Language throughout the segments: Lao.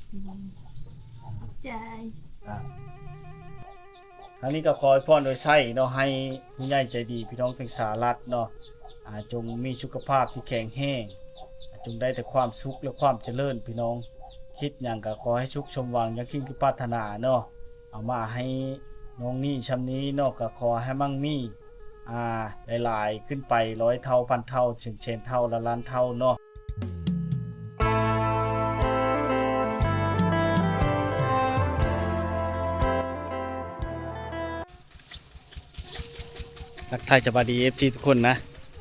ຂອບໃຈ. ອ່າ ທາງນີ້ກໍຂໍອວຍພອນໂດຍໄຊເນາະ ໃຫ້ຜູ້ໃຫຍ່ໃຈດີ ພີ່ນ້ອງທາງສະຫະລັດເນາະ ອ່າ ຈົ່ງມີສຸຂະພາບທີ່ແຂງແຮງ, ຈົ່ງໄດ້ແຕ່ຄວາມສຸກ ແລະ ຄວາມຈະເລີນ ພີ່ນ້ອງ. ຄິດຫຍັງກໍຂໍໃຫ້ສຸກສົມຫວັງຢ່າງສິ່ງທີ່ປາດຖະໜາເນາະ. ເອົາມາໃຫ້ນ້ອງນີ້ຊ່ຳນີ້ເນາະ ກໍຂໍໃຫ້ໝັ່ງມີ ອ່າ ຫຼາຍໆຂຶ້ນໄປ ຮ້ອຍເທົ່າ ພັນເທົ່າ ເຖິງແສນເທົ່າ ລ້ານໆເທົ່າເນາະ. ທັກທາຍສະບາຍດີ ເອັຟຊີ ທຸກຄົນນະ,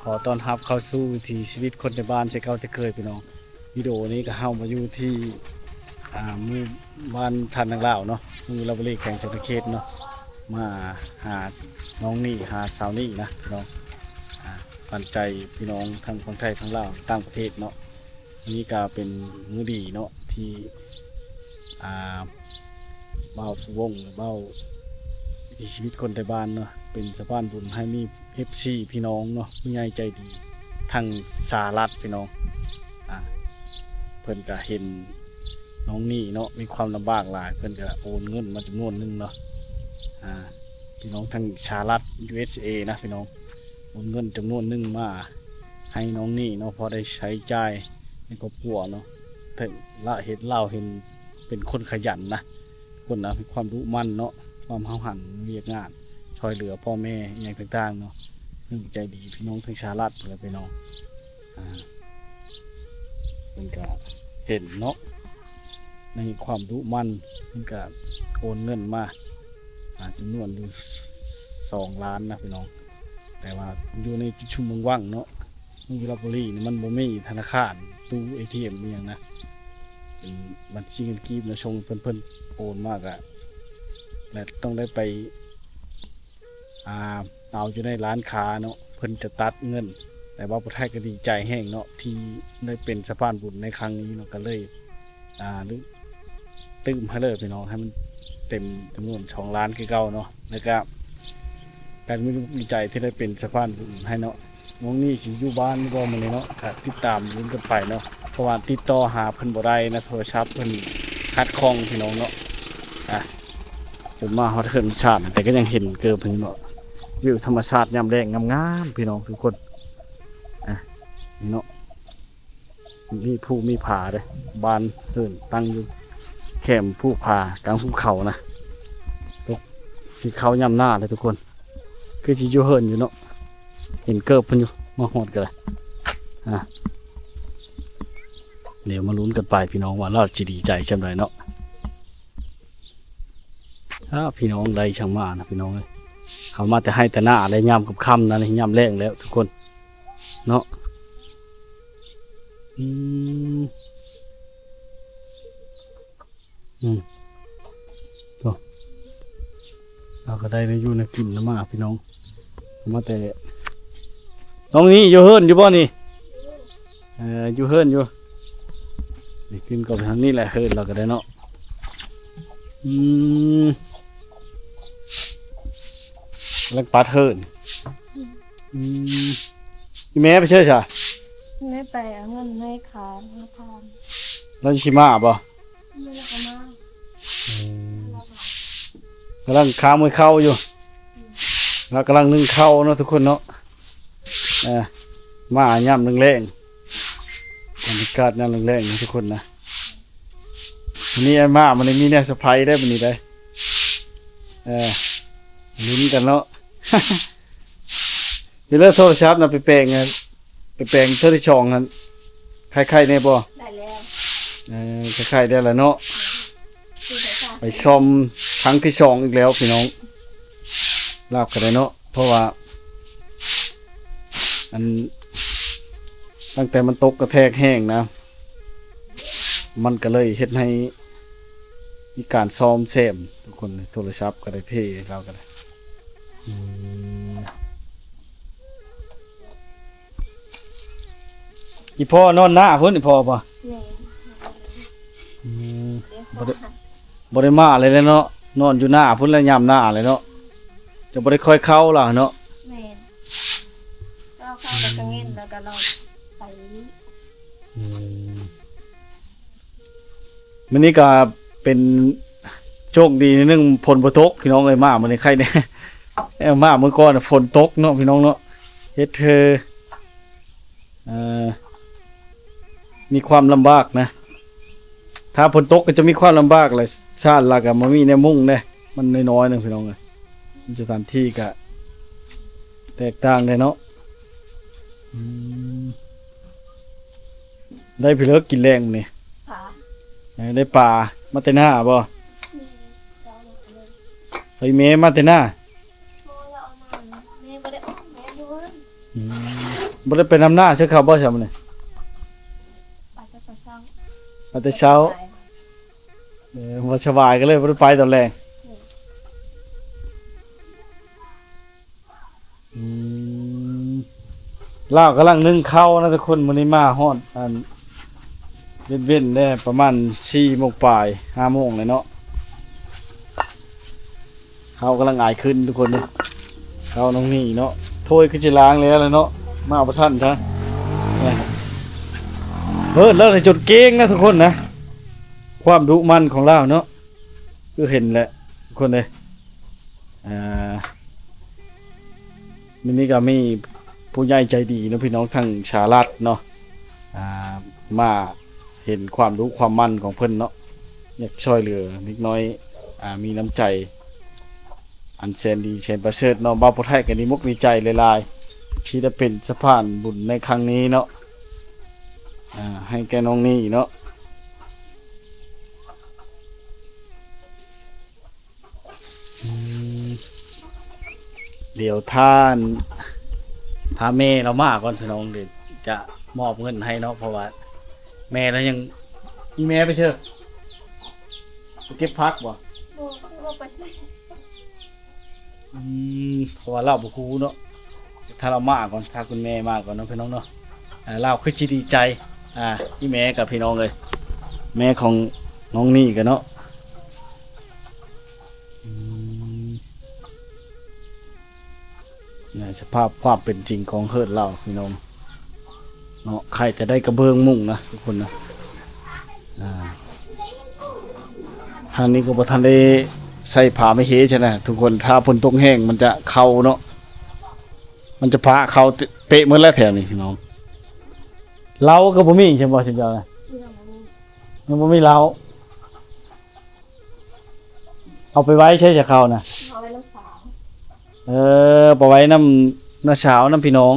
ຂໍຕ້ອນຮັບເຂົ້າສູ່ວິຖີຊີວິດຄົນໃນບ້ານເຊັ່ນເກົ່າເຊັ່ນເຄີຍ ພີ່ນ້ອງ. ວິດີໂອນີ້ກໍເຮົາມາຢູ່ທີ່ ອ່າ ໝູ່ບ້ານທ່ານນາງລາວເນາະ ເມືອງວິລະບູລີ ແຂວງສະຫວັນນະເຂດເນາະ, ມາຫານ້ອງນີ້ ຫາສາວນີ້ນະເນາະ, ອ່າ ຂວັນໃຈພີ່ນ້ອງທັງຝັ່ງໄທ ທັງລາວ ຕ່າງປະເທດເນາະ. ມື້ນີ້ກໍເປັນມື້ດີເນາະ ທີ່ ອ່າ ບ່າວພູວົງ ແລະ ບ່າວວິຖີຊີວິດຄົນໄທບ້ານເນາະ ເປັນສະພານບຸນໃຫ້ມີ ເອັຟຊີ ພີ່ນ້ອງເນາະ ຜູ້ໃຫຍ່ໃຈດີທາງສະຫະລັດ ພີ່ນ້ອງ. ອ່າ ເພິ່ນກະເຫັນນ້ອງນີ້ເນາະ ມີຄວາມລຳບາກຫຼາຍ ເພິ່ນກະໂອນເງິນມາຈຳນວນໜຶ່ງເນາະ. ອ່າ ພີ່ນ້ອງທາງສະຫະລັດ ຢູເອັສເອ ນະ ພີ່ນ້ອງ ໂອນເງິນຈຳນວນໜຶ່ງມາໃຫ້ນ້ອງນີ້ເນາະ ພໍໄດ້ໃຊ້ຈ່າຍໃນຄອບຄົວເນາະ. ເຖິງລະເຫັນ ລາວເຫັນເປັນຄົນຂະຫຍັນນະ ຄົນນະ ມີຄວາມດຸໝັ່ນເນາະ ຄວາມຫ້າວຫັນວຽກງານ ຊ່ວຍເຫຼືອພໍ່ແມ່ອີ່ຫຍັງຕ່າງໆເນາະ. ເພິ່ນໃຈດີ ພີ່ນ້ອງທາງສະຫະລັດພຸ້ນແຫຼະ ພີ່ນ້ອງ. ອ່າ ເພິ່ນກະເຫັນເນາະ ໃນຄວາມດຸໝັ່ນ ເພິ່ນກະໂອນເງິນມາ ອ່າ ຈຳນວນຢູ່ສອງລ້ານນະ ພີ່ນ້ອງ. ແຕ່ວ່າຢູ່ໃນຈຸດຊຸມເມືອງວັງເນາະ ເມືອງວິລະບູລີນີ້ ມັນບໍ່ມີທະນາຄານ ຕູ້ເອທີເອັມອີ່ຫຍັງນະ, ເປັນບັນຊີເງິນກີບນະ ສົ່ງເພິ່ນ ເພິ່ນໂອນມາກະ ແລະ ຕ້ອງໄດ້ໄປ ອ່າ ເອົາຢູ່ໃນຮ້ານຄ້າເນາະ ເພິ່ນຈະຕັດເງິນ. ແຕ່ວ່າຜູ້ໄທກໍດີໃຈແຮງເນາະ ທີ່ໄດ້ເປັນສະພານບຸນໃນຄັ້ງນີ້ເນາະ ກໍເລີຍ ອ່າ ຕື່ມໃຫ້ເລີຍພີ່ນ້ອງ ໃຫ້ມັນເຕັມຈຳນວນສອງລ້ານຄືເກົ່າເນາະ. ແລ້ວກະການມີ ມີໃຈທີ່ໄດ້ເປັນສະພານບຸນໃຫ້ເນາະ. ນ້ອງນີ້ຊິຢູ່ບ້ານຢູ່ບໍ່ມື້ນີ້ເນາະ ກະຕິດຕາມລຸ້ນກັນໄປເນາະ ເພາະວ່າຕິດຕໍ່ຫາເພິ່ນບໍ່ໄດ້ນະ ໂທລະສັບເພິ່ນຂັດຂ້ອງພີ່ນ້ອງເນາະ. ອ່ະ ຈົນມາຮອດເຮືອນຊານ ແຕ່ກໍຍັງເຫັນເກີບເພິ່ນເນາະ. ວິວທຳມະຊາດຍາມແລງງາມໆ ພີ່ນ້ອງທຸກຄົນ. ອ່ະ ນີ້ເນາະ ມີພູມີຜາເດ້ ບ້ານເຮືອນຕັ້ງຢູ່ແຄມພູຜາກາງພູເຂົານະ. ໂອ້ ຊິເຂົ້າຍາມໜ້າເດ້ທຸກຄົນ ຄືຊິຢູ່ເຮືອນຢູ່ເນາະ. ເຫັນເກີບເພິ່ນຢູ່ ມາຮອດກໍໄດ້. ອ່ະ ດຽວມາລຸ້ນກັນໄປພີ່ນ້ອງ ວ່າລາວຊິດີໃຈສ່ຳໃດເນາະ. ອ້າ ພີ່ນ້ອງ ໄດ້ຊ່າງມານະ ພີ່ນ້ອງເອີຍ. ເຮົາມາແຕ່ໄຮ່ແຕ່ນາແລ້ວ ຍາມຄ່ຳໆນະ ນີ້ຍາມແລງແລ້ວທຸກຄົນເນາະ. ອືມ ອືມ ໂອ້ ເຮົາກໍໄດ້ແນວຢູ່ແນວກິນນຳມາພີ່ນ້ອງ. ເຮົາມາແຕ່ ນ້ອງນີ້ຢູ່ເຮືອນຢູ່ບໍ່ນີ້? ເອີ ຢູ່ເຮືອນຢູ່. ນີ້ຂຶ້ນກໍໄປທາງນີ້ແຫຼະ ເຮືອນລາວກໍໄດ້ເນາະ. ອືມ ກຳລັງປັດເຮືອນ. ອືມ ອີ່ແມ່ໄປໃສຊະ? ແມ່ໄປເອົາເງິນໃຫ້ຄ້າງ ໃຫ້ຄ້າງ. ລາວຊິມາບໍ່? ອືມ ກຳລັງຄ້າງໄວ້ເຂົ້າຢູ່ ລາວກຳລັງໜຶ້ງເຂົ້າເນາະທຸກຄົນເນາະ. ເອີ ມາຍາມແລງໆ ບັນຍາກາດຍາມແລງໆນະທຸກຄົນນະ. ມື້ນີ້ອ້າຍມາ ມື້ນີ້ມີແນວເຊີໄພໄດ໋ ມື້ນີ້ໄດ໋. ເອີ ລຸ້ນກັນເນາະ. ເວລາໂທລະສັບນະ ໄປແປງ ໄປແປງເທື່ອທີສອງຫັ້ນ ໄຄໆແດ່ບໍ່? ໄດ້ແລ້ວ. ເອີ ໄຄໆໄດ້ລະເນາະ. ໄປຊອມຄັ້ງທີສອງອີກແລ້ວພີ່ນ້ອງ. ລາວກໍໄດ້ເນາະ ເພາະວ່າ ອັນ ຕັ້ງແຕ່ມັນຕົກກະແທກແຮງນະ ມັນກໍເລີຍເຮັດໃຫ້ມີການຊອມແຊມທຸກຄົນ. ໂທລະສັບກໍໄດ້ເພ ລາວກໍໄດ້. ອືມ ອີ່ພໍ່ນອນໜ້າພຸ້ນ ອີ່ພໍ່ບໍ່? ແມ່ນ. ອືມ ບໍ່ໄດ້ ບໍ່ໄດ້ມາເລີຍແຫຼະເນາະ ນອນຢູ່ໜ້າພຸ້ນແຫຼະ ຍາມໜ້າເລີຍເນາະ. ເຈົ້າບໍ່ໄດ້ຄ່ອຍເຂົ້າລະເນາະ? ແມ່ນ. ກໍເຂົ້າແລ້ວກໍເງັນ ແລ້ວກໍລອງໄປ. ອືມ ມື້ນີ້ກໍເປັນໂຊກດີໜ້ອຍໜຶ່ງ ຝົນບໍ່ຕົກພີ່ນ້ອງເອີຍ. ມາມື້ນີ້ໄຄແດ່ ເອີ ມາມື້ກ່ອນຝົນຕົກເນາະພີ່ນ້ອງເນາະ ເຮັດໃຫ້ ເອີ ມີຄວາມລຳບາກນະ. ຖ້າຝົນຕົກກໍຈະມີຄວາມລຳບາກແຫຼະ ຊານລະກໍບໍ່ມີແນວມຸງເດ້ ມັນນ້ອຍໆໜຶ່ງພີ່ນ້ອງເອີຍ. ສະຖານທີ່ກໍແຕກຕ່າງເດ້ເນາະ. ອືມ ໄດ້ພິເລິກກິນແລງມື້ນີ້ ປາ ເອີ ໄດ້ປາມາແຕ່ນາບໍ່? ແມ່ນ ເຈົ້າເລີຍ ໄປແມ່ມາແຕ່ນາ ບໍ່ ລາວເອົາມາ ແມ່ບໍ່ໄດ້ອອກ ແມ່ຢູ່ເຮືອນ. ອືມ ບໍ່ໄດ້ໄປນຳນາເຊື່ອເຂົາບໍ່ຊະມື້ນີ້? ໄປແຕ່ເຊົ້າ ໄປແຕ່ເຊົ້າ ເອີ ບໍ່ສະບາຍກໍເລີຍບໍ່ໄດ້ໄປຕອນແລງ. ອືມ ລາວກຳລັງໜຶ້ງເຂົ້ານະທຸກຄົນ. ມື້ນີ້ມາຮອດອັນເວັນໆແດ່ ປະມານສີ່ໂມງປາຍ ຫ້າໂມງແລ້ວເນາະ. ເຂົ້າກຳລັງອາຍຂຶ້ນທຸກຄົນເນາະ ເຂົ້ານ້ອງນີ້ເນາະ. ຖ້ວຍຄືຊິລ້າງແລ້ວແຫຼະເນາະ ມາບໍ່ທັນຊະ. ເຮີດແລ້ວນີ້ຈົນເກງນະທຸກຄົນນະ ຄວາມດຸໝັ່ນຂອງລາວເນາະ ຄືເຫັນແຫຼະທຸກຄົນເອີຍ. ອ່າ ມື້ນີ້ກໍມີຜູ້ໃຫຍ່ໃຈດີເນາະພີ່ນ້ອງ ທາງສະຫະລັດເນາະ ອ່າ ມາເຫັນຄວາມດຸຄວາມໝັ່ນຂອງເພິ່ນເນາະ ຢາກຊ່ວຍເຫຼືອເດັກນ້ອຍ ອ່າ ມີນ້ຳໃຈອັນແສນດີແສນປະເສີດເນາະ. ບ່າວໂພໄທກໍດີມົກດີໃຈຫຼາຍໆ ທີ່ໄດ້ເປັນສະພານບຸນໃນຄັ້ງນີ້ເນາະ ອ່າ ໃຫ້ແກ່ນ້ອງນີ້ເນາະ. ອືມ ດຽວທ່ານ ຖ້າແມ່ລາວມາກ່ອນພີ່ນ້ອງ ດຽວຈະມອບເງິນໃຫ້ເນາະ ເພາະວ່າແມ່ລາວຍັງ ອີແມ່ໄປເຊີ ໄປເກັບຜັກບໍ່? ບໍ່ ບໍ່ໄປໃສ. ອືມ ເພາະວ່າລາວບໍ່ຮູ້ເນາະ ຖ້າລາວມາກ່ອນ ຖ້າຄຸນແມ່ມາກ່ອນເນາະພີ່ນ້ອງເນາະ ອ່າ ລາວຄືຊິດີໃຈ ອ່າ ອີແມ່ກັບພີ່ນ້ອງເອີຍ ແມ່ຂອງນ້ອງນີ້ກັນເນາະ. ອືມ ໃນສະພາບຄວາມເປັນຈິງຂອງເຮືອນລາວພີ່ນ້ອງເນາະ ໃຄ່ແຕ່ໄດ້ກະເບື້ອງມຸງນະທຸກຄົນນະ. ອ່າ ທາງນີ້ກໍບໍ່ທັນໄດ້ໃສ່ຜ້າໄມ້ເຮຊັ້ນນະທຸກຄົນ ຖ້າຝົນຕົກແຮງມັນຈະເຂົ້າເນາະ ມັນຈະພາເຂົ້າເປະໝົດແລ້ວແຖວນີ້ພີ່ນ້ອງ. ເຫຼົ້າກໍບໍ່ມີໃຊ່ບໍ່ ເຈົ້ານະ? ຍັງບໍ່ມີ ຍັງບໍ່ມີເຫຼົ້າ. ເອົາໄປໄວ້ໃສຈະເຂົ້ານະ? ເອົາໄວ້ນຳສາວ. ເອີ ໄປໄວ້ນຳນ້າສາວນຳພີ່ນ້ອງ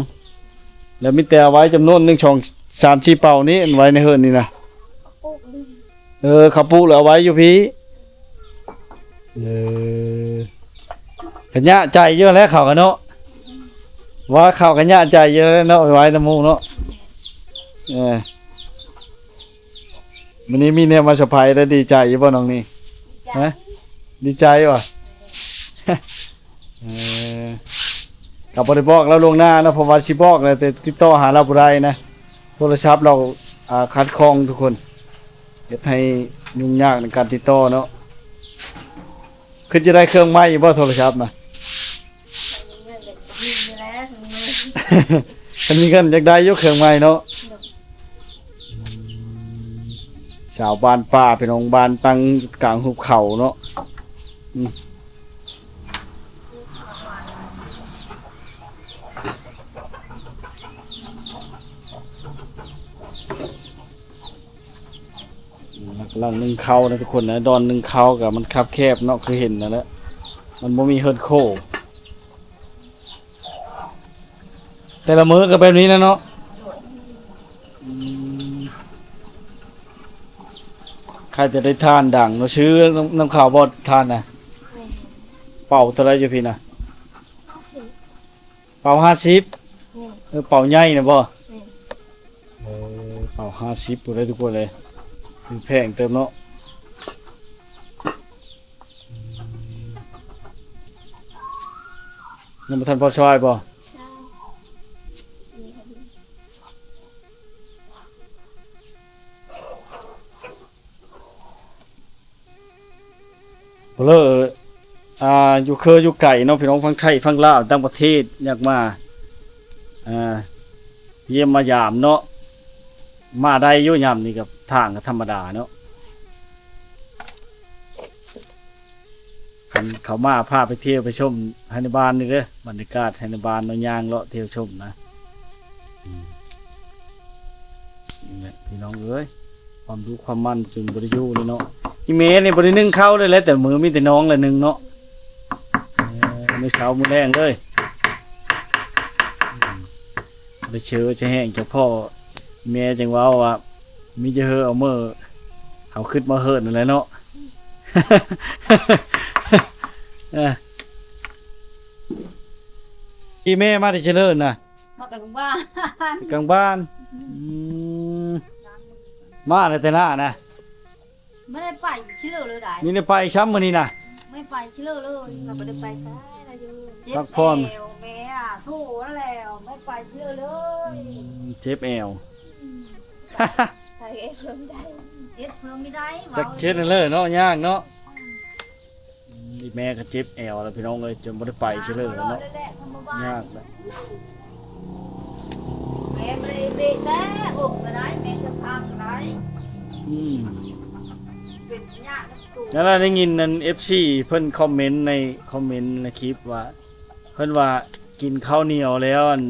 ແລ້ວມີແຕ່ເອົາໄວ້ຈຳນວນໜຶ່ງ ສອງ ສາມ ສີ່ເປົານີ້ ໄວ້ໃນເຮືອນນີ້ນະ. ເຂົາປູກຢູ່. ເອີ ເຂົາປູກແລ້ວເອົາໄວ້ຢູ່ພີ້. ເອີ ກະຍະໃຈຢູ່ແຫຼະເຂົາກະເນາະ ວ່າເຂົາກະຍະໃຈຢູ່ແຫຼະເນາະ ໄປໄວ້ນຳໝູ່ເນາະ. ເອີ ມື້ນີ້ມີແນວມາເຊີໄພໄດ້ ດີໃຈຢູ່ບໍ່ນ້ອງນີ້? ຮະ? ດີໃຈບໍ່? ເອີ ກໍບໍ່ໄດ້ບອກລາວລ່ວງໜ້າເນາະ ເພາະວ່າຊິບອກແລ້ວແຕ່ຕິດຕໍ່ຫາລາວບໍ່ໄດ້ນະ ໂທລະສັບລາວ ອ່າ ຂັດຂ້ອງທຸກຄົນ ເຮັດໃຫ້ຫຍຸ້ງຍາກໃນການຕິດຕໍ່ເນາະ. ຄິດຈະໄດ້ເຄື່ອງໃໝ່ຢູ່ບໍ່ໂທລະສັບນະ? ຄັນມີເງິນຢາກໄດ້ຢູ່ເຄື່ອງໃໝ່ເນາະ. ສາວບ້ານປ່າ ພີ່ນ້ອງ ບ້ານຕັ້ງກາງຫຸບເຂົາເນາະ. ອືມ ກຳລັງໜຶ້ງເຂົ້ານະທຸກຄົນນະ ດອນໜຶ້ງເຂົ້າກໍມັນຄັບແຄບເນາະ ຄືເຫັນນັ້ນແຫຼະ ມັນບໍ່ມີເຮືອນໂຄ້ງ. ແຕ່ລະມື້ກໍແບບນີ້ແຫຼະເນາະ. ອືມ ໃຜຈະໄດ້ຖ່ານດັງເນາະ ຊື້ນຳ ນຳເຂົາບໍ່ຖ່ານນະ? ແມ່ນ. ເປົາເທົ່າໃດຢູ່ພີ້ນະ? ຫ້າສິບ. ເປົາຫ້າສິບ? ແມ່ນ. ເອີ ເປົາໃຫຍ່ນະບໍ່? ແມ່ນ. ເອີ ເປົາຫ້າສິບພຸ້ນເດ້ທຸກຄົນເອີຍ ຄືແພງເຕີບເນາະ. ອືມ ຍັງບໍ່ທັນພໍຊ່ອຍບໍ່? ບໍ່ເລີ ອ່າ ຢູ່ເຄີຢູ່ໄກເນາະ ພີ່ນ້ອງຝັ່ງໄທຝັ່ງລາວ ຕ່າງປະເທດ ຢາກມາ ອ່າ ຢ້ຽມມາຢາມເນາະ ມາໄດ້ຢູ່ຍາມນີ້ ກັບທາງກໍທຳມະດາເນາະ. ຄັນເຂົ້າມາພາໄປທ່ຽວໄປຊົມໄຮ່ນາບານນີ້ເດີ ບັນຍາກາດໄຮ່ນາບານເນາະ ຍ່າງເລາະທ່ຽວຊົມນະ. ອືມ ນີ້ແຫຼະພີ່ນ້ອງເອີຍ ຄວາມດຸຄວາມໝັ່ນຈຶ່ງບໍ່ໄດ້ຢູ່ນີ້ເນາະ. ອີແມ່ນີ້ບໍ່ໄດ້ໜຶ້ງເຂົ້າເລີຍແຫຼະ ແຕ່ມື້ມີແຕ່ນ້ອງແຫຼະໜຶ້ງເນາະ. ເອີ ມື້ເຊົ້າມື້ແລງເລີຍ. ອືມ ໄດ້ເຊີຈະແຫ້ງຈະພໍ້ ແມ່ຈັ່ງເວົ້າວ່າ ມີຈະເຮີເອົາເມີ ເຮົາຄິດມາເຮີນັ້ນແຫຼະເນາະ. ເອີ ອີແມ່ມາແຕ່ເຊີນະ? ມາແຕ່ກາງບ້ານ. ກາງບ້ານ. ອືມ ມາແຕ່ໜ້ານະ. ບໍ່ໄດ້ໄປເຊີນເລີຍໃດ. ມີໄດ້ໄປຊ້ຳມື້ນີ້ນະ? ໄມ່ໄປເຊີນເລີຍ. ອືມ ບໍ່ໄດ້ໄປໃສລະຢູ່ ພັກຜ່ອນ. ເຈັບແອວແມ່ອະ ໂທແລ້ວ ໄມ່ໄປເຊີນເລີຍ. ອືມ ເຈັບແອວ. ອືມ ໄປເອງເພິ່ງໄດ້ ເຈັບເພິ່ງໄດ້ ຈັກເຮັດແນວເລີຍເນາະ ຍາກເນາະ. ອືມ ອີແມ່ກໍເຈັບແອວແລ້ວພີ່ນ້ອງເອີຍ ຈົນບໍ່ໄດ້ໄປເຊີນເລີຍເນາະ. ຍາກແລ້ວ ແມ່ບໍ່ໄດ້ເບະແຕ່ອົກກໍໄດ້ ແມ່ຈະພັກກໍໄດ້. ອືມ ເປັນຍາກນຳໂຕ. ນັ້ນລະ ໄດ້ຍິນອັນເອັຟຊີເພິ່ນຄອມເມັນໃນ ຄອມເມັນໃນຄລິບວ່າ ເພິ່ນວ່າກິນເຂົ້າໜຽວແລ້ວ ອັນ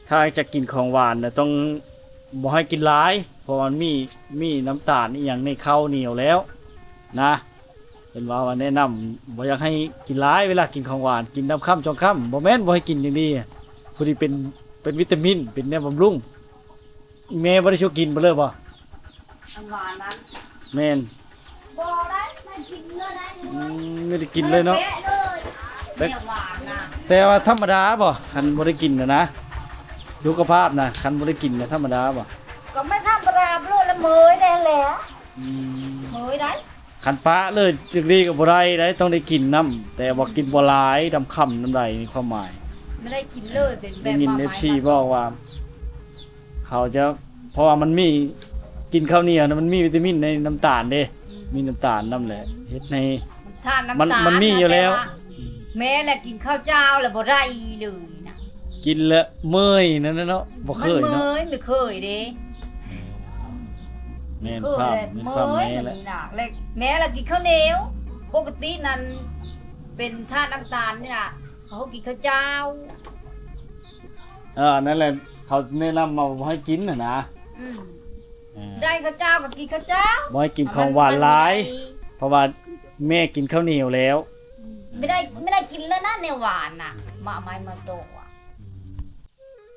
ຖ້າຈະກິນຂອງຫວານນະ ຕ້ອງບໍ່ໃຫ້ກິນຫຼາຍ ເພາະວ່າມັນມີ ມີນ້ຳຕານອີ່ຫຍັງໃນເຂົ້າໜຽວແລ້ວນະ. ເພິ່ນວ່າ ວ່າແນະນຳບໍ່ຢາກໃຫ້ກິນຫຼາຍ ເວລາກິນຂອງຫວານ ກິນນຳຄ່ຳສອງຄ່ຳ ບໍ່ແມ່ນບໍ່ໃຫ້ກິນຈັ່ງດີ ຜູ້ທີ່ເປັນ ເປັນວິຕາມິນ ເປັນແນວບຳລຸງ. ແມ່ບໍ່ໄດ້ຊວນກິນບໍ່ເລີຍບໍ່? ອັນຫວານນັ້ນ ແມ່ນ. ບໍ່ໄດ້ ໄດ້ກິນເລີຍໄດ້. ອືມ ໄດ້ກິນເລີຍເນາະ. ແຕ່ ແຕ່ວ່າທຳມະດາບໍ່ ຄັນບໍ່ໄດ້ກິນນະ ນະ ສຸຂະພາບນະ ຄັນບໍ່ໄດ້ກິນນະ ທຳມະດາບໍ່? ກໍແມ່ນທຳມະດາໂລດລະເມີຍໄດ້ແຫຼະ. ອືມ ເມີຍໄດ້. ຄັນປະເລີຍຈັ່ງດີກໍບໍ່ໄດ້ໄດ໋ ຕ້ອງໄດ້ກິນນຳ ແຕ່ວ່າກິນບໍ່ຫຼາຍ ນຳຄ່ຳນຳໃດ ໃນຄວາມໝາຍ. ບໍ່ໄດ້ກິນເລີຍ ເປັນແບບ ໄດ້ຍິນເອັຟຊີບອກວ່າ ເຂົາຈະ ເພາະວ່າມັນມີ ກິນເຂົ້າໜຽວນະ ມັນມີວິຕາມິນໃນນ້ຳຕານເດ້. ອືມ ມີນ້ຳຕານນຳແຫຼະ ເຮັດໃຫ້ ທານນ້ຳຕານ ມັນ ມັນມີຢູ່ແລ້ວ. ແມ່ລະກິນເຂົ້າເຈົ້າລະບໍ່ໄດ້ເລີຍນະ ກິນລະເມີຍນັ້ນນະເນາະ. ບໍ່ເຄີຍເນາະ ມັນເມີຍ ໄມ່ເຄີຍເດ້. ແມ່ນ ຄວາມ ແມ່ນຄວາມແມ່ແຫຼະ. ແລະແມ່ລະກິນເຂົ້າໜຽວ ປົກກະຕິນັ້ນເປັນທານນ້ຳຕານນີ້ນະ ເຂົາກິນເຂົ້າເຈົ້າ. ເອີ ນັ້ນແຫຼະ ເຂົາແນະນຳມາບໍ່ໃຫ້ກິນຫັ້ນນະ. ອືມ ເອີ ໄດ້ເຂົ້າເຈົ້າກໍກິນເຂົ້າເຈົ້າ ບໍ່ໃຫ້ກິນຂອງຫວານຫຼາຍ ເພາະວ່າແມ່ກິນເຂົ້າໜຽວແລ້ວ. ອືມ ບໍ່ໄດ້ ບໍ່ໄດ້ກິນແລ້ວນະ ແນວຫວານນະ ໝາກໄມ້ມາໂຕະອະ.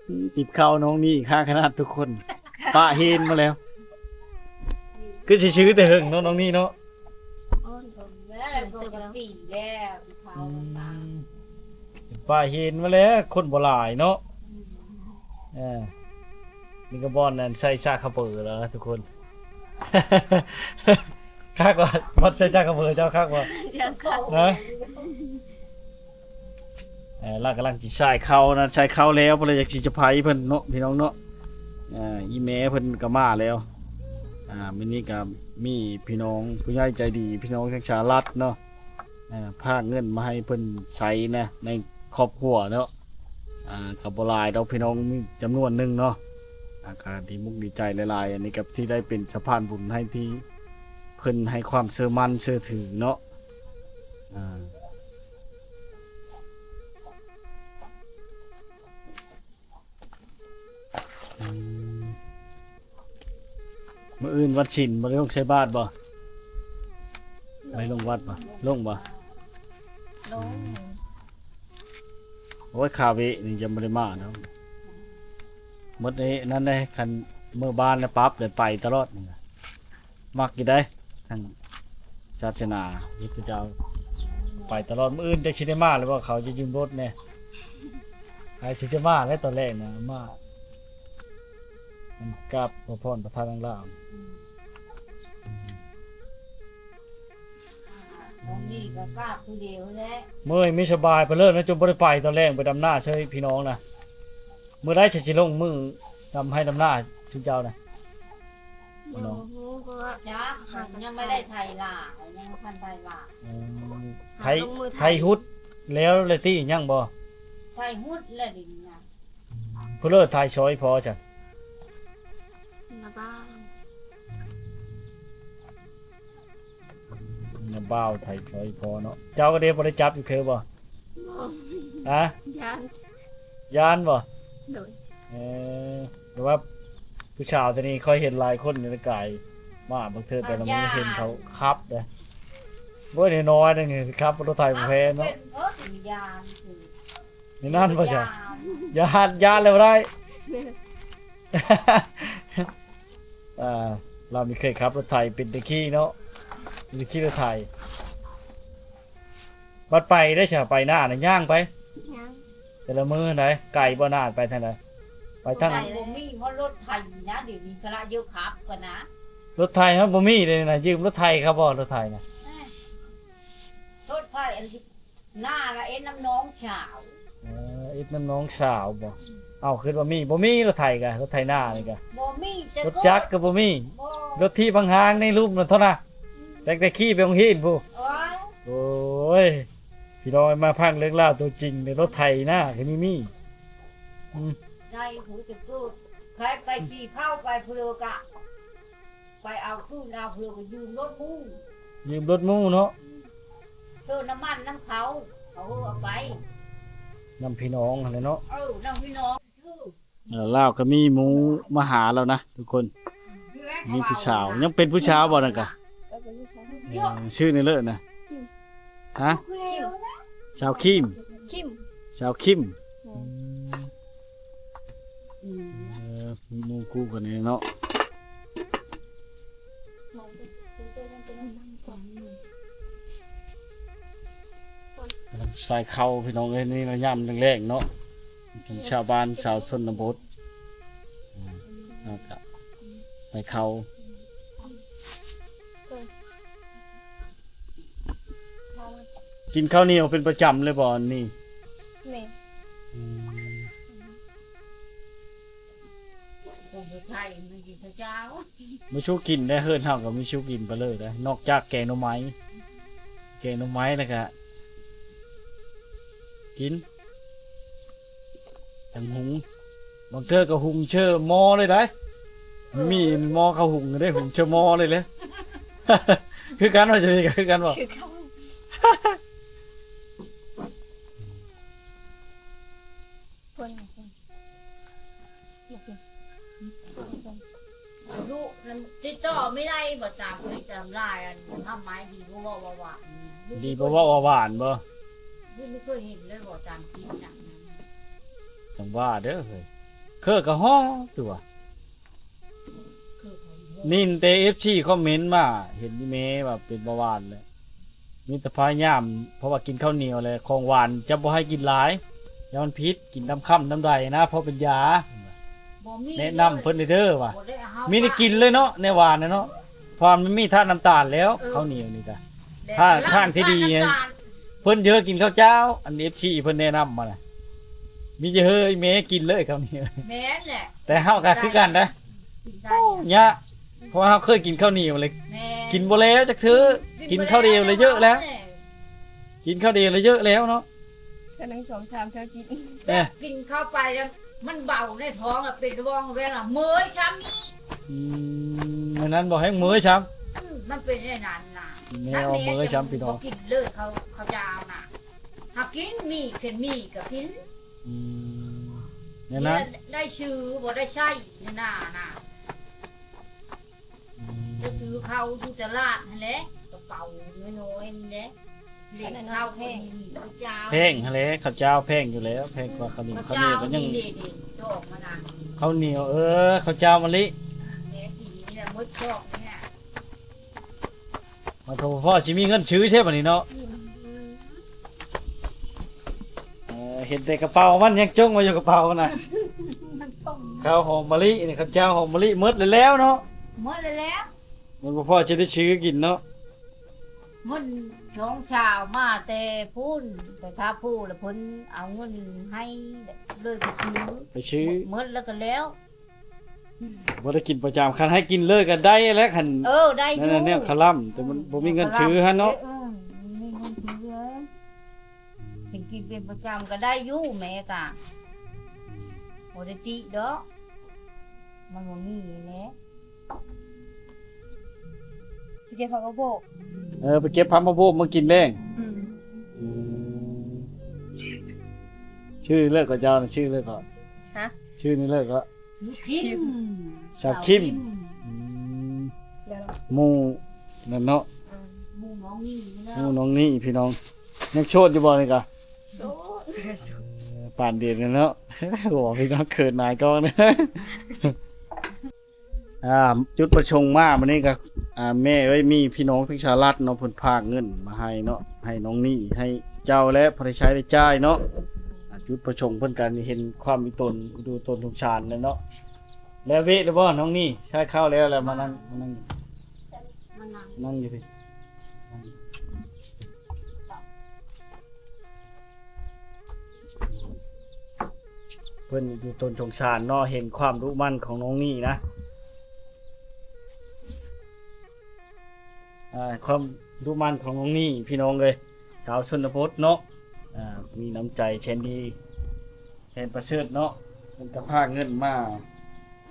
ອືມ ຕິດເຂົ້ານ້ອງນີ້ຄ້າຂະໜາດທຸກຄົນ ປະເຮນມາແລ້ວ. ຄືຊິຊື່ແຕ່ເຫິງເນາະ ນ້ອງນີ້ເນາະ. ແລ້ວປົກກະຕິແລ້ວເຂົາ ອືມ ປະເຮນມາແລ້ວ ຄົນບໍ່ຫຼາຍເນາະ. ອືມ ເອີ ນີ້ກໍບ່ອນນັ້ນໃສ່ສາກຂະເປີແລ້ວນະທຸກຄົນ. ຄັກວ່າ ບ່ອນໃສ່ສາກຂະເປີເຈົ້າຄັກວ່າ ນະ. ເອີ ລາວກຳລັງຊິສາຍເຂົ້ານະ ສາຍເຂົ້າແລ້ວ ເພິ່ນລະຢາກຊິສະໄພເພິ່ນເນາະ ພີ່ນ້ອງເນາະ. ເອີ ອີແມ່ເພິ່ນກໍມາແລ້ວ. ອ່າ ມື້ນີ້ກໍມີພີ່ນ້ອງຜູ້ໃຫຍ່ໃຈດີ ພີ່ນ້ອງທາງສະຫະລັດເນາະ ເອີ ຝາກເງິນມາໃຫ້ເພິ່ນໃຊ້ນະ ໃນຄອບຄົວເນາະ. ອ່າ ກໍບໍ່ຫຼາຍດອກພີ່ນ້ອງ ມີຈຳນວນໜຶ່ງເນາະ. ອ່າ ກໍດີມຸກດີໃຈຫຼາຍໆ ອັນນີ້ກໍທີ່ໄດ້ເປັນສະພານບຸນໃຫ້ ທີ່ເພິ່ນໃຫ້ຄວາມເຊື່ອໝັ້ນເຊື່ອຖືເນາະ. ອ່າ ອືມ ມື້ອື່ນວັນສິນ ບໍ່ໄດ້ລົງໃສ່ບາດບໍ່? ໄປລົງວັດບໍ່? ລົງບໍ່? ລົງ. ໂອ້ຍ ຄາເວະນີ້ຍັງບໍ່ໄດ້ມາເນາະ. ໝົດເດ້ ນັ້ນເດ້ ຄັນເມືອບ້ານແລ້ວປັບ ໄດ້ໄປຕະຫຼອດນີ້ນະ. ມັກຢູ່ໃດ໋ ທາງສາສະໜາພຸດທະເຈົ້າ ໄປຕະຫຼອດ. ມື້ອື່ນຈັກຊິໄດ້ມາຫຼືບໍ່ ເຂົາຈະຢືມລົດແດ່. ໃຜຊິໄດ້ມາແລ້ວຕອນແລກນະ ມາ ມັນກາບຂໍພອນພະທາດນາງລາວ. ອືມ ອືມ ຕອນນີ້ກໍກາບຜູ້ດຽວແຫຼະ. ເມື່ອຍ ມີສະບາຍໄປເລີຍນະ ຈົນບໍ່ໄດ້ໄປຕອນແລກ ໄປດຳນາເຊີຍພີ່ນ້ອງນະ. ມື້ໃດຊິ ຊິລົງມືດຳໄຮ່ດຳນາຊຸມເຈົ້ານະ? ຍັງບໍ່ຮູ້ ກໍຈັກ ຍັງບໍ່ໄດ້ໄຖຫຼາຍ ຍັງບໍ່ທັນໄຖຫຼາຍ. ອືມ ໄຖ ໄຖຮຸດແລ້ວແຫຼະຕິ ຍັງບໍ່? ໄຖຮຸດແລ້ວດຽວນີ້ນະ. ອືມ ຜູ້ເລີດໄຖຊອຍພໍຊັ້ນ ນະບ້ານ. ບ່າວໄທຊ່ອຍພໍ່ເນາະ. ເຈົ້າກໍເດ້ບໍ່ໄດ້ຈັບຢູ່ເຄີບໍ່? ຮະ? ຢ້ານ ຢ້ານບໍ່? ໂດຍ. ເອີ ແຕ່ວ່າຜູ້ສາວແຕ່ນີ້ຂ້ອຍເຫັນຫຼາຍຄົນຢູ່ໃນກາຍ ມາບາງເທື່ອແຕ່ລະມື້ເຫັນເຂົາຂັບເດ້. ໂອ້ຍ ນ້ອຍໆ ໜຶ່ງນີ້ຂັບລົດໄຖບໍ່ແພ້ເນາະ. ນີ້ນັ້ນບໍ່ຊະ? ຢ້ານ ຢ້ານແລ້ວບໍ່ໄດ້. ອ່າ ລາວມີເຄີຍຂັບລົດໄຖ ເປັນແຕ່ຂີ່ເນາະ ມີແຕ່ຂີ່ລົດໄຖ. ບັດໄປໄດ້ຊະ ໄປນານະ ຍ່າງໄປ? ຍ່າງ. ແຕ່ລະມື້ໃດ ໄກບໍ່ ນາໄປທາງໃດ? ໄປທາງ ບໍ່ມີຮອດລົດໄຖນະ ດຽວນີ້ພະລະເຢີກຂັບກັນນະ. ລົດໄຖຫັ້ນບໍ່ມີເດນະ ຢືມລົດໄຖເຂົາບໍ່ ລົດໄຖນະ? ເອີ ລົດໄຖອັນ ນ້າລະເອັດນຳນ້ອງສາວ. ເອີ ເອັດນຳນ້ອງສາວບໍ່? ເອົ້າ ຄິດວ່າມີ ບໍ່ມີລົດໄຖກະ ລົດໄຖນານີ້ກະ ບໍ່ມີ. ລົດຈັກກະບໍ່ມີ. ບໍ່. ລົດຖີບຫາງໆ ໃນລຸ່ມນັ້ນເທົ່ານັ້ນ. ອືມ. ຕັ້ງແຕ່ຂີ່ໄປໂຮງຮຽນພຸ້ນ. ໂອ້ຍ ໂອ້ຍ ພີ່ນ້ອງເອີຍ ມາຟັງເລື່ອງລາວຕົວຈິງເດ້ ລົດໄຖນາກະມີມີ. ອືມ. ໄດ້ ຮູ້ຈັກໂຕ ໃຜໄປກີ່ເຂົ້າໄປຜູ້ເດີກະ ໄປເອົາຄືນເອົາເພື່ອໄປຢືມລົດໝູ່ ຢືມລົດໝູ່ເນາະ. ເອີ ຊື້ນ້ຳມັນນຳເຂົາ ເຂົາເອົາໄປ ນຳພີ່ນ້ອງຫັ້ນແຫຼະເນາະ. ເອີ ນຳພີ່ນ້ອງ. ເອີ ລາວກໍມີໝູ່ມາຫາລາວນະທຸກຄົນ. ມີຜູ້ສາວ ຍັງເປັນຜູ້ສາວບໍ່ນັ້ນກະ? ເອີ ເປັນຜູ້ສາວ. ເອີ ຊື່ນີ້ເລີຍນະ. ຮະ? ຄິມ. ສາວຄິມ. ຄິມ. ສາວຄິມ. ແມ່ນ. ອືມ. ເອີ ໝູ່ຄູ່ກັນນີ້ເນາະ. ກຳລັງສາຍເຂົ້າພີ່ນ້ອງເອີຍ ນີ້ລະຍາມແລງໆ ເນາະ ວິຖີຊາວບ້ານຊາວຊົນນະບົດ. ອືມ ແລ້ວກະສາຍເຂົ້າ. ກິນເຂົ້າໜຽວເປັນປະຈຳເລີຍບໍ່ອັນນີ້? ແມ່ນ. ອືມ. ມາສູ່ກິນໄດ້ ເຮືອນເຮົາກໍມີສູ່ກິນໄປເລີຍໄດ໋ ນອກຈາກແກງໜໍ່ໄມ້ ແກງໜໍ່ໄມ້ແລ້ວກະກິນ ທັງຫຸງ ບາງເທື່ອກໍຫຸງເຊີໝໍ້ເລີຍໄດ໋. ມີໝໍ້ເຂົ້າຫຸງເດ້ ຫຸງເຊີໝໍ້ເລີຍເດ້. ຄືກັນບໍ່? ຈະມີຄືກັນບໍ່? ຄືກັນ. ຄົນ ລູກນັ້ນຕິດຕໍ່ບໍ່ໄດ້ບໍ່ ຕາມເຟສຕາມໄລນ໌ ອັນທຳໄມດີບໍ່ເວົ້າວ່າຫວານ ດີບໍ່ເວົ້າວ່າຫວານບໍ່? ບໍ່ເຄີຍເຫັນເລີຍບໍ່ ຕາມກິນຫຍັງນັ້ນ. ຈັ່ງວ່າເດີເຮີ້ຍ ເຄີກໍຮ້ອງຕົວະ. ນີ້ແຕ່ເອັຟຊີຄອມເມັນມາ ເຫັນອີ່ແມ່ວ່າເປັນເບົາຫວານແຫຼະ ມີແຕ່ພະຍາຍາມ ເພາະວ່າກິນເຂົ້າໜຽວແຫຼະ ຂອງຫວານຈະບໍ່ໃຫ້ກິນຫຼາຍ ຢ້ານມັນຜິດ ກິນນຳຄ່ຳນຳໃດນະ ພໍເປັນຢາ. ບໍ່ມີ ແນະນຳເພິ່ນເດີວ່າ ບໍ່ໄດ້ເອົາ ມີແຕ່ກິນເລີຍເນາະ ແນວຫວານນະເນາະ ເພາະວ່າມັນມີທາດນ້ຳຕານແລ້ວ. ເອີ ເຂົ້າໜຽວນີ້ກະ ທາງທີ່ດີ ເພິ່ນເດີກິນເຂົ້າເຈົ້າ ອັນເອັຟຊີເພິ່ນແນະນຳມານະ ມີແຕ່ເຮີ້ຍແມ່ກິນເລີຍເຂົ້າໜຽວ. ແມ່ນແຫຼະ ແຕ່ເຮົາກໍຄືກັນນະ ກິນໄດ້ ໂອ້ ຍາກ ເພາະວ່າເຮົາເຄີຍກິນເຂົ້າໜຽວເລີຍ ແມ່ນ ກິນບໍ່ແລ້ວຈັກເທື່ອ ກິນ ກິນເຂົ້າດຽວແລ້ວເຢີະແລ້ວ ກິນເຂົ້າດຽວແລ້ວເຢີະແລ້ວເນາະ. ເທື່ອໜຶ່ງສອງສາມເທື່ອກິນ ແບບກິນເຂົ້າໄປແລ້ວມັນເບົາໃນທ້ອງ ເປັນລະວອງແວງ ເມີຍຊ້ຳອີກ. ອືມ ແນວນັ້ນບໍ່ ແຮງເມີຍຊ້ຳ. ອືມ ມັນເປັນແນວນັ້ນນະ ແນວເມີຍຊ້ຳພີ່ນ້ອງ ບໍ່ກິນເລີຍເຂົ້າ ເຂົ້າເຈົ້ານະ. ຫາກິນໝີ່ ເຂັນໝີ່ກໍກິນ. ອືມ ແນວນັ້ນ ໄດ້ຊື້ບໍ່ໄດ້ໃຊ້ນະນະ. ອືມ ໄປຊື້ເຂົ້າຢູ່ຕະຫຼາດຫັ້ນແຫຼະ ກະເປົານ້ອຍໆ ຫັ້ນແຫຼະ ເຫຼັ້ງເຂົ້າແພງ ເຂົ້າເຈົ້າແພງຫັ້ນແຫຼະ ເຂົ້າເຈົ້າແພງຢູ່ແລ້ວ ແພງກວ່າເຂົ້າໜຽວ. ອືມ ເຂົ້າໜຽວກໍຍັງ ເຂົ້າເຈົ້າມີເດໆ ດອກມານະ ເຂົ້າໜຽວ ເອີ ເຂົ້າເຈົ້າມະລິ ແມ່ກິນນີ້ລະໝົດດອກນີ້. ມາໂທ ພໍ່ຊິມີເງິນຊື້ໃຊ້ບາດນີ້ເນາະ. ເອີ ເຫັນແຕ່ກະເປົາມັນຍັງຈົ່ງໄວ້ຢູ່ກະເປົານະ. ເຂົ້າຫອມມະລິນີ້ ເຂົ້າເຈົ້າຫອມມະລິໝົດແລ້ວເນາະ. ໝົດແລ້ວ ມັນບໍ່ພໍຊິໄດ້ຊື້ກິນເນາະ. ເງິນສອງຊາວມາແຕ່ພຸ້ນ ໄປຖ້າຜູ້ລະເພິ່ນເອົາເງິນໃຫ້ ເລີຍໄປຊື້ ໄປຊື້ ໝົດແລ້ວກະແລ້ວ. ບໍ່ໄດ້ກິນປະຈຳ ຄັນໃຫ້ກິນເລີຍກໍໄດ້ແຫຼະ ຄັນ ເອີ ໄດ້ຢູ່ ແນວຄະລຳ ແຕ່ມັນ ອືມ ບໍ່ມີເງິນຊື້ຫັ້ນເນາະ. ເອີ ບໍ່ມີເງິນຊື້ເລີຍ ເປັນກິນເປັນປະຈຳກໍໄດ້ຢູ່ ແມ່ກະບໍ່ໄດ້ຕິດອກ ມັນບໍ່ມີແຫຼະ. ເກັບຜັກກະໂບກ ເອີ ໄປເກັບຜັກກະໂບກມາກິນແລງ. ອືມ ອືມ ຊື່ເລີກກໍເຈົ້ານະ ຊື່ເລີກກໍ ຮະ ຊື່ນີ້ເລີກກໍ ສາວຄິມ ສາວຄິມ ສາວຄິມ ອືມ ແລ້ວ ໝູ່ນັ້ນເນາະ ເອີ ໝູ່ນ້ອງນີ້ເນາະ ໝູ່ນ້ອງນີ້ພີ່ນ້ອງ ຍັງໂສດຢູ່ບໍ່ນີ້ກະ? ໂສດ ເອີ ປານດຽວກັນເນາະ ໂອ້ ພີ່ນ້ອງເຂີນນາຍກ້ອງ. ອ່າ ຈຸດປະສົງມາມື້ນີ້ກໍ ອ່າ ແມ່ເອີຍ ມີພີ່ນ້ອງທາງສະຫະລັດເນາະ ເພິ່ນຝາກເງິນມາໃຫ້ເນາະ ໃຫ້ນ້ອງນີ້ ໃຫ້ເຈົ້າ ແລະ ພໍໄດ້ໃຊ້ໄດ້ຈ່າຍເນາະ. ອ່າ ຈຸດປະສົງເພິ່ນກໍເຫັນຄວາມມີຕົນ ດູຕົນສົງສານແຫຼະເນາະ. ແລ້ວເວະແລ້ວບໍ່ນ້ອງນີ້? ໃຊ້ເຂົ້າແລ້ວ ແລ້ວມານັ່ງ ມານັ່ງ ມານັ່ງ ນັ່ງຢູ່ພີ້. ເພິ່ນຢູ່ຕົນສົງສານເນາະ ເຫັນຄວາມດຸໝັ່ນຂອງນ້ອງນີ້ນະ ອ່າ ຄວາມດຸໝັ່ນຂອງນ້ອງນີ້ ພີ່ນ້ອງເອີຍ ຊາວຊົນນະບົດເນາະ ອ່າ ມີນ້ຳໃຈແສນດີ ແສນປະເສີດເນາະ. ເພິ່ນກໍພາກເງິນມາ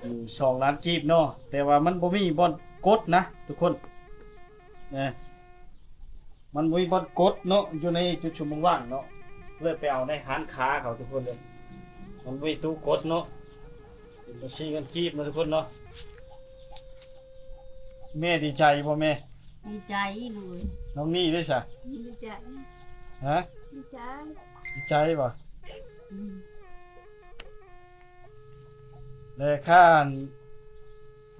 ຢູ່ສອງລ້ານກີບເນາະ ແຕ່ວ່າມັນບໍ່ມີບ່ອນກົດນະທຸກຄົນ ເອີ ມັນບໍ່ມີບ່ອນກົດເນາະ ຢູ່ໃນຈຸດຊຸມນຸມຫວ່າງເນາະ ເລີຍໄປເອົາໃນຮ້ານຄ້າເຂົາທຸກຄົນເລີຍ ມັນບໍ່ມີຕູ້ກົດເນາະ ເປັນບັນຊີເງິນກີບເນາະທຸກຄົນເນາະ. ແມ່ດີໃຈບໍ່ແມ່? ດີໃຈເລີຍ. ນ້ອງນີ້ເດ້ຊະ? ດີໃຈ. ຮະ? ດີໃຈ. ດີໃຈບໍ່? ອືມ. ແລະ ຄ່າ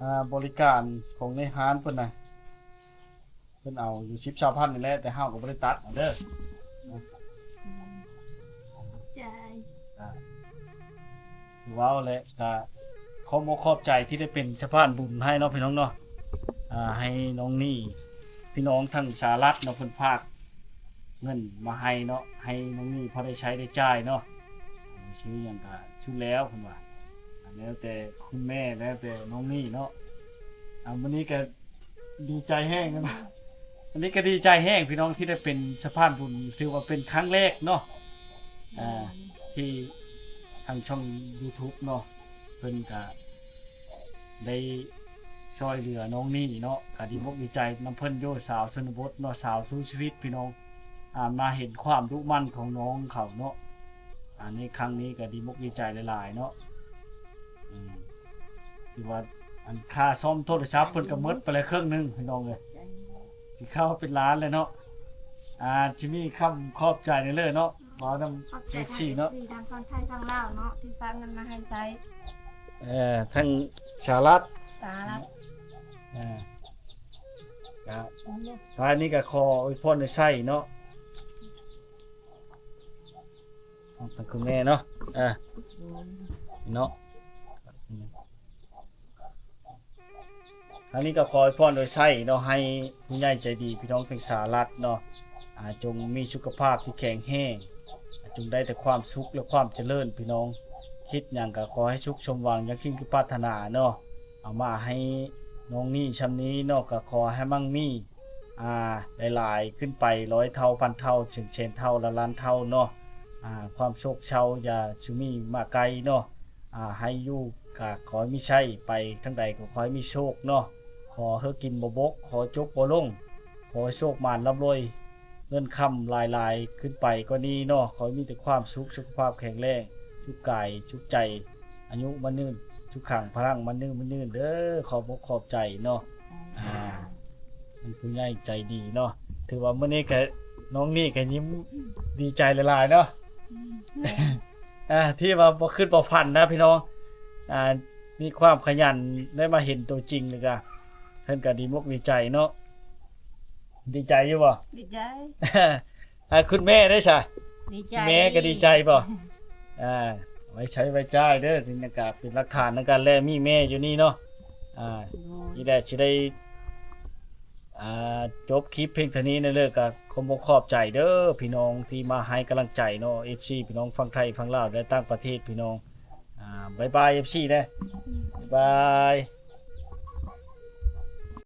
ອ່າ ບໍລິການຂອງໃນຮ້ານເພິ່ນນະ ເພິ່ນເອົາຢູ່ສິບ ຊາວພັນນີ້ແຫຼະ ແຕ່ເຮົາກໍບໍ່ໄດ້ຕັດເອົາເດີ. ໃຈ ອ່າ ຄືເວົ້າແຫຼະ ກະຂອບອົກຂອບໃຈທີ່ໄດ້ເປັນສະພານບຸນໃຫ້ເນາະ ພີ່ນ້ອງເນາະ ອ່າ ໃຫ້ນ້ອງນີ້ ພີ່ນ້ອງທາງສະຫະລັດເນາະ ເພິ່ນຝາກເງິນມາໃຫ້ເນາະ ໃຫ້ນ້ອງນີ້ພໍໄດ້ໃຊ້ໄດ້ຈ່າຍເນາະ. ຊື້ຫຍັງກະສຸດແລ້ວເພິ່ນວ່າ ແລ້ວແຕ່ຄຸນແມ່ ແລ້ວແຕ່ນ້ອງນີ້ເນາະ. ອ່າ ມື້ນີ້ກະ ດີໃຈແຮງນະ ອັນນີ້ກໍດີໃຈແຮງພີ່ນ້ອງ ທີ່ໄດ້ເປັນສະພານບຸນ ຖືວ່າເປັນຄັ້ງແລກເນາະ ອ່າ ທີ່ທາງຊ່ອງຢູທູບເນາະ ເພິ່ນກະໄດ້ຊ່ວຍເຫຼືອນ້ອງນີ້ເນາະ ກະດີອົກດີໃຈນຳເພິ່ນຢູ່ ສາວຊົນນະບົດເນາະ ສາວສູ້ຊີວິດພີ່ນ້ອງ ອ່າ ມາເຫັນຄວາມດຸໝັ່ນຂອງນ້ອງເຂົາເນາະ ອ່າ ໃນຄັ້ງນີ້ກະດີອົກດີໃຈຫຼາຍໆເນາະ. ອືມ ຖືວ່າອັນຄ່າສ້ອມໂທລະສັບເພິ່ນກໍໝົດໄປແລ້ວເຄິ່ງໜຶ່ງພີ່ນ້ອງເອີຍ ຊິເຂົ້າເປັນລ້ານແລ້ວເນາະ. ອ່າ ຊິມີຄຳຂອບໃຈແດ່ເລີຍເນາະ ເວົ້ານຳ ຂອບໃຈ ເອັຟຊີ ທາງ ເນາະ ເອັຟຊີ ທາງຝັ່ງໄທຝັ່ງລາວເນາະ ທີ່ຝາກເງິນມາໃຫ້ໃຊ້ ເອີ ທາງສະຫະລັດ ສະຫະລັດ ເອີ ກະ ທ້າຍນີ້ກໍຂໍອວຍພອນໃຫ້ໃຊ້ເນາະ. ຂອບໃຈຄຸນແມ່ເນາະ ເອີ ເນາະ ອັນນີ້ກໍຂໍອວຍພອນໂດຍໃຊ້ເນາະ ໃຫ້ຜູ້ໃຫຍ່ໃຈດີ ພີ່ນ້ອງທາງສະຫະລັດເນາະ ອ່າ ຈົ່ງມີສຸຂະພາບທີ່ແຂງແຮງ ຈົ່ງໄດ້ແຕ່ຄວາມສຸກ ແລະ ຄວາມຈະເລີນ ພີ່ນ້ອງ ຄິດຫຍັງກໍຂໍໃຫ້ສຸກສົມຫວັງຢ່າງສິ່ງທີ່ປາດຖະໜາເນາະ. ເອົາມາໃຫ້ນ້ອງນີ້ຊ່ຳນີ້ເນາະ ກໍຂໍໃຫ້ໝັ່ງມີ ອ່າ ຫຼາຍໆຂຶ້ນໄປ ຮ້ອຍເທົ່າ ພັນເທົ່າ ເຖິງແສນເທົ່າ ລ້ານໆເທົ່າເນາະ. ອ່າ ຄວາມໂສກເສົ້າຢ່າສູ່ມີມາໃກ້ເນາະ. ອ່າ ໃຫ້ຢູ່ກໍຂໍໃຫ້ມີໄຊ ໄປທາງໃດກໍຂໍໃຫ້ມີໂຊກເນາະ. ຂໍເຮີ້ກິນບໍ່ບົກ ຂໍຈົບບໍ່ລົງ ຂໍໃຫ້ໂຊກໝານລ່ຳລວຍ ເງິນຄຳຫຼາຍໆຂຶ້ນໄປກວ່ານີ້ເນາະ. ຂໍໃຫ້ມີແຕ່ຄວາມສຸກ ສຸຂະພາບແຂງແຮງ ສຸກກາຍ ສຸກໃຈ ອາຍຸໝັ້ນຍືນ ສຸຂັງພະລັງ ໝັ້ນຍືນ ໝັ້ນຍືນເດີ. ຂອບອົກຂອບໃຈເນາະ ອ່າ ເປັນຜູ້ໃຫຍ່ໃຈດີເນາະ. ຖືວ່າມື້ນີ້ກະ ນ້ອງນີ້ກະຍິ້ມດີໃຈຫຼາຍໆເນາະ ອືມ ອ່າ ທີ່ວ່າບໍ່ຄິດບໍ່ຝັນນະພີ່ນ້ອງ ອ່າ ມີຄວາມຂະຫຍັນ ໄດ້ມາເຫັນຕົວຈິງ ແລ້ວກະເພິ່ນກະດີມົກດີໃຈເນາະ. ດີໃຈຢູ່ບໍ່? ດີໃຈ. ອ່າ ຄຸນແມ່ເດ້ຊະ? ດີໃຈ. ແມ່ກໍດີໃຈບໍ່? ອ່າ ໄວ້ໃຊ້ໄວ້ຈ່າຍເດີ. ນີ້ນະກະເປັນຫຼັກຖານນຳກັນແຫຼະ ມີແມ່ຢູ່ນີ້ເນາະ. ອ່າ ໂດຍ ນີ້ແຫຼະຊິໄດ້ ອ່າ ຈົບຄລິບພຽງເທົ່ານີ້ນະເລີ. ກະຂໍຂອບໃຈເດີພີ່ນ້ອງທີ່ມາໃຫ້ກຳລັງໃຈເນາະ ເອັຟຊີ ພີ່ນ້ອງຝັ່ງໄທຝັ່ງລາວ ແລະ ຕ່າງປະເທດ ພີ່ນ້ອງ. ອ່າ ບາຍບາຍ ເອັຟຊີ ແດ່. ບາຍບາຍ.